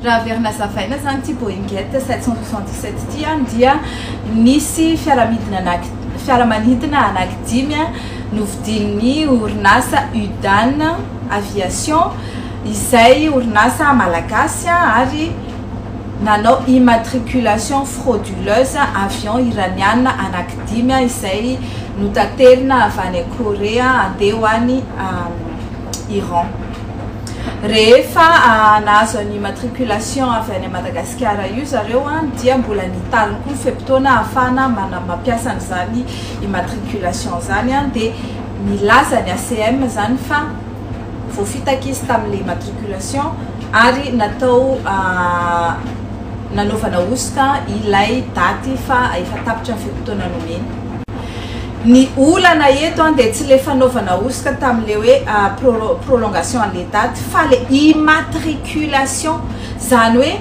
Raha averina hazavaina izany ity Boeing 777 ity dia nisy fiaramidina anaky fiaramanidina anankidimy novidian'ny orinasa Udan Aviation izay orinasa malagasy ary nanao immatriculation frauduleuse avion iraniana anankidimy izay notaterina avy any Korea handeha ho any Iran. Rehefa nahazo an'io immatriculation avy any Madagasikara io zareo dia mbola nitariny koa ny fe-potoana ahafahana mampiasa an'izany immatriculation izany dia nilaza ny ACM izany fa voafitaka izy tamin'ilay immatriculation ary natao nanaovana hosoka ilay daty fa efa tapitra ny fe-potoana nomena. Ny olana eto an dia tsy le fanaovana hosoka tamin'le hoe prolongation an'le daty fa le immatriculation, zany hoe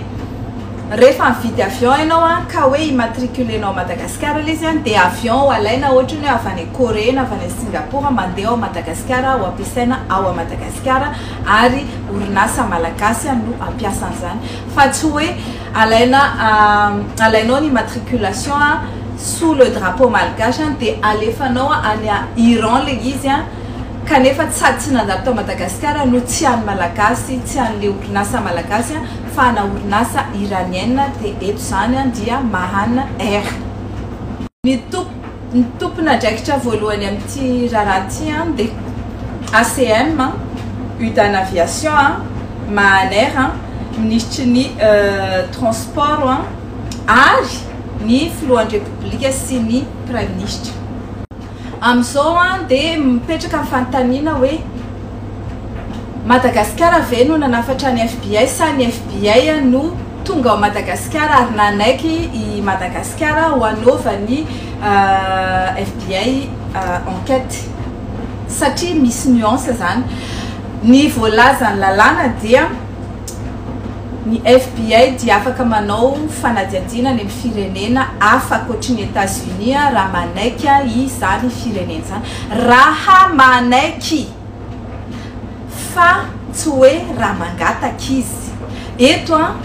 rehefa mividy avion ianao an ka hoe immatriculer-nao à Madagasikara le izy an dia avion ho alaina ohatrany hoe avy any Corée na avy any Singapour mandeha ao Madagasikara ho ampiasaina ao à Madagasikara ary orinasa malagasy no hampiasa an'izany fa tsy hoe Alaina alainao ny immatriculation sous le drapeau malgache dia alefanao any Iran le izy kanefa sady tsy nandalo tao Madagasikara no tsy an'ny malagasy tsy an'le orinasa malagasy fa ana orinasa iranienne dia eto izany dia Mahan Air. Ny ny tompon'andraikitra voalohany amin'ity raharaha ity dia ACM, Udan Aviation, Mahan Air, minisitry ny transport ary ny filohan'ny repoblika sy ny praiminisitra. Amin'izao dia mipetraka ny fanontaniana hoe Madagasikara ve no nanafatra ny FBI sa ny FBI no tonga ao Madagasikara ary nanaiky i Madagasikara ho hanaovan'ny FBI enquête satria misy nuance izany. Ny voalazan'ny lalàna dia ny FBI dia afaka manao fanadihadiana any amin'ny firenena hafa ankoatry ny Etats-Unis raha manaiky izany firenena izany. Raha manaiky! Fa tsy hoe raha mangataka izy. Eto an,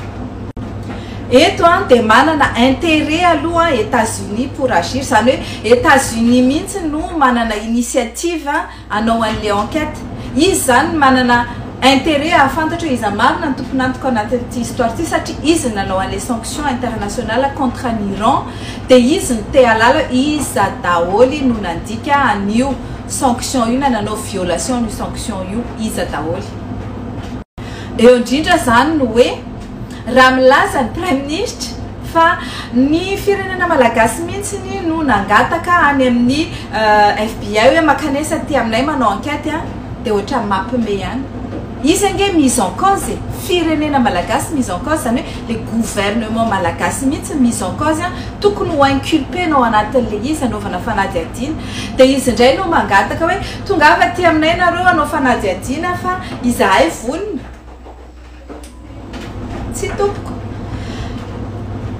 eto an dia manana intérêt aloha Etats-Unis pour agir, izany hoe Etats-Unis mihitsy no manana initiative hanao an'ilay enquête. Izy izany manana intérêt hahafantatra hoe iza marina ny tompon'antoka ao anatin'ity histoire ity satria izy no nanao an'ilay sanction internationale contre an'i Iran dia izy no te hahalala hoe iza daholo no nandika an'io sanction io na nanao violation an'io sanction io iza daholo. Eo indrindra izany no hoe raha milaza ny praiminisitra fa ny firenena malagasy mihitsy no nangataka any amin'ny FBI hoe mankanesa aty aminay manao enquête an, dia ohatran'ny mampime ihany. Izy ange mise en cause e, firenena malagasy mise en cause, izany hoe le gouvernement malagasy mihitsy mise en cause an, tokony ho inculper-na ao anatin'ilay izy hanaovana fanadihadiana. Dia izy indray no mangataka hoe tongava aty aminay nareo hanao fanadihadiana fa izahay vonona. Tsia tompoko.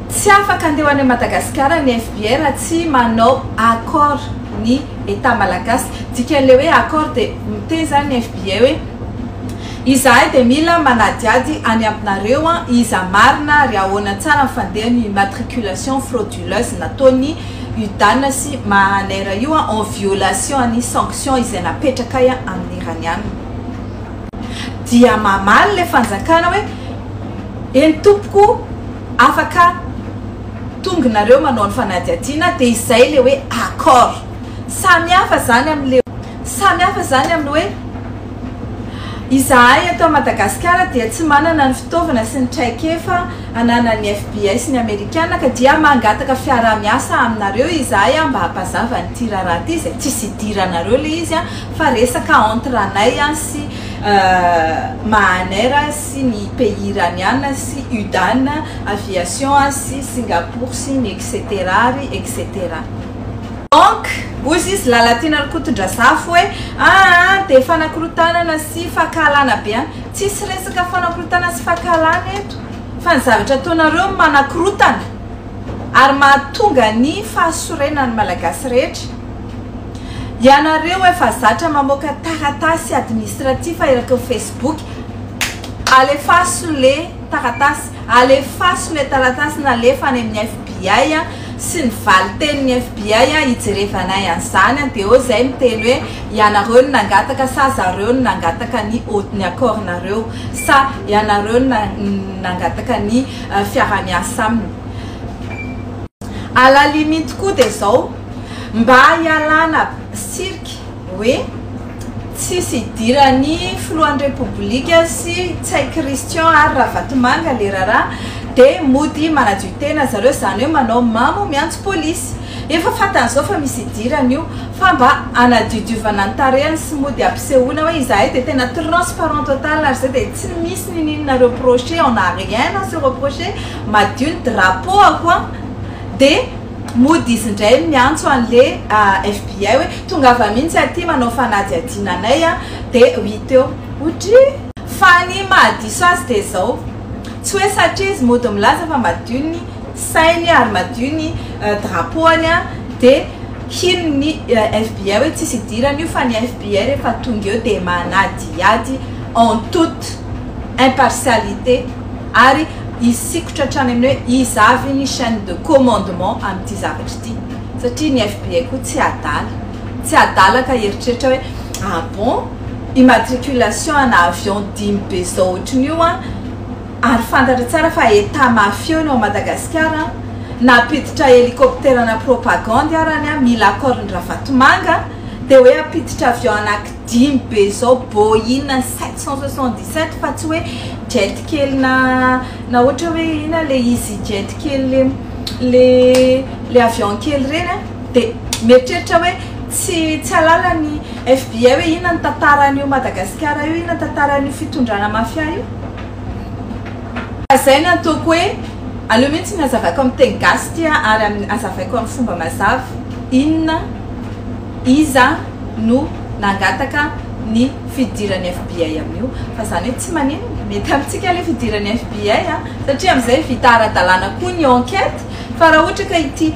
Tsy afaka andeha ho any Madagasikara ny FBI raha tsy manao accord ny Etat malagasy. Dikan'ilay hoe accord dia miteny izany ny FBI hoe izahay dia mila manadihady any aminareo iza marina ary ahoana tsara ny fandehan'io immatriculation frauduleuse nataon'ny Udan sy Mahaner io en violation an'ny sanction izay napetrakay amin'ny Iraniana. Dia mamaly ilay fanjakana hoe eny tompoko afaka tonga nareo manao ny fanadihadiana dia izay ilay hoe accord. Samy hafa izany amin'ilay samy hafa izany amin'ny hoe izahay eto Madagasikara dia tsy manana ny fitaovana sy ny traikefa ananan'ny FBI sy ny Amerikana ka dia mangataka fiaraha-miasa aminareo izahay mba hampazava an'ity raharaha ity izay tsisy idiranareo ilay izy fa resaka entre anay sy Mahaner sy ny pays iraniana sy Udan aviation sy Singapour sy ny etc ary etc. Donc hozy izy Lalatiana Rakotondrazafy hoe aa dia fanakorontanana sy fankahalana be any. Tsisy resaka fanakorontanana sy fankahalana eto fa ny zavatra ataonareo no manakorotana ary mahatonga ny fahasorenan'ny Malagasy rehetra. Ianareo efa zatra mamoaka taratasy administratif eraky ny Facebook. Alefaso le taratasy, alefaso le taratasy nalefa any amin'ny FBI sy ny valin-tenin'ny FBI hijerevanay an'izany dia eo zay miteny hoe ianareo no nangataka sa zareo no nangataka ny ny accord-nareo sa ianareo no nangataka ny fiaraha-miasa aminy. À la limite koa dia zao, mba hialana sirika hoe tsisy idiran'ny filohan'ny repoblika sy Ntsay Christian ary Ravatomanga le raharaha dia mody manadio tena zareo, zany hoe manao mamo miantso polisy. Efa fantany zao fa misy idirany io fa mba hanadiodiovana ny tarehiny sy mody hampisehoana hoe izahay dia tena transparent total ary zay dia tsy misy niniana reprocher, on a rien à se reprocher, madio ny drapeau-ako an, dia mody izy indray miantso an'le FBI hoe tongava mihitsy aty manao fanadihadiana anay an, dia ho hita eo. Oudry! Fa ny mahadiso azy dia izao, tsy hoe satria izy mody milaza fa madio ny sainy ary madio ny drapeau-ny dia hino ny FBI hoe tsisy idirany io fa ny FBI rehefa tonga eo dia manadihady en toute impartialité ary hisikotra hatrany amin'ny hoe iza avy ny chaine de commandement amin'ity zavatra ity satria ny FBI koa tsy adala, tsy adala ka hieritreritra hoe ah bon immatriculation ana avion dimy be zao ohatrin'io an, Ary fantatra tsara fa etat mafieux ny ao Madagasikara an, na hampiditra hélicoptère ana propagande arany an, mila accord ny Ravatomanga, dia hoe hampiditra avion anaky dimy be zao Boeing 777 fa tsy hoe jet kely na na ohatra hoe ina le easy jet kely le le le avion kely ireny an, dia mieritreritra hoe tsy tsy halala ny FBI hoe inona ny tantaran'io Madagasikara io, inona ny tantaran'io fitondrana mafia io. Zay no ataoko hoe aleo mihitsy ny hazavaiko amin'ny teny gasy ity ary amin'ny hazavaiko amin'ny fomba mazava inona iza no nangataka ny fidiran'ny FBI amin'io fa zany hoe tsy maninona mety amintsika ilay fidiran'ny FBI a satria amin'izay vita ara-dalàna koa ny enquête fa raha ohatra ka ity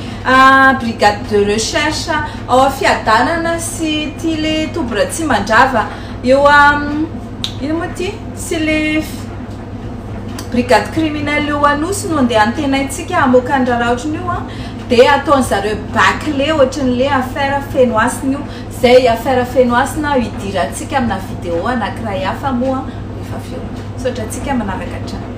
brigade de recherche ao Fiadanana sy ity le toby Ratsimandrava eo Ino moa ity? Sy le brigade criminelle eo Anosy no andeha antenaintsika hamoaka ny raharaha ohatran'io an, dia ataon'zareo bâclé ohatran'le affaire Fenohasina io, zay affaire Fenohasina hidirantsika amina vidéo anakiray hafa moa rehefa avy eo. Misaotra antsika manaraka hatrany.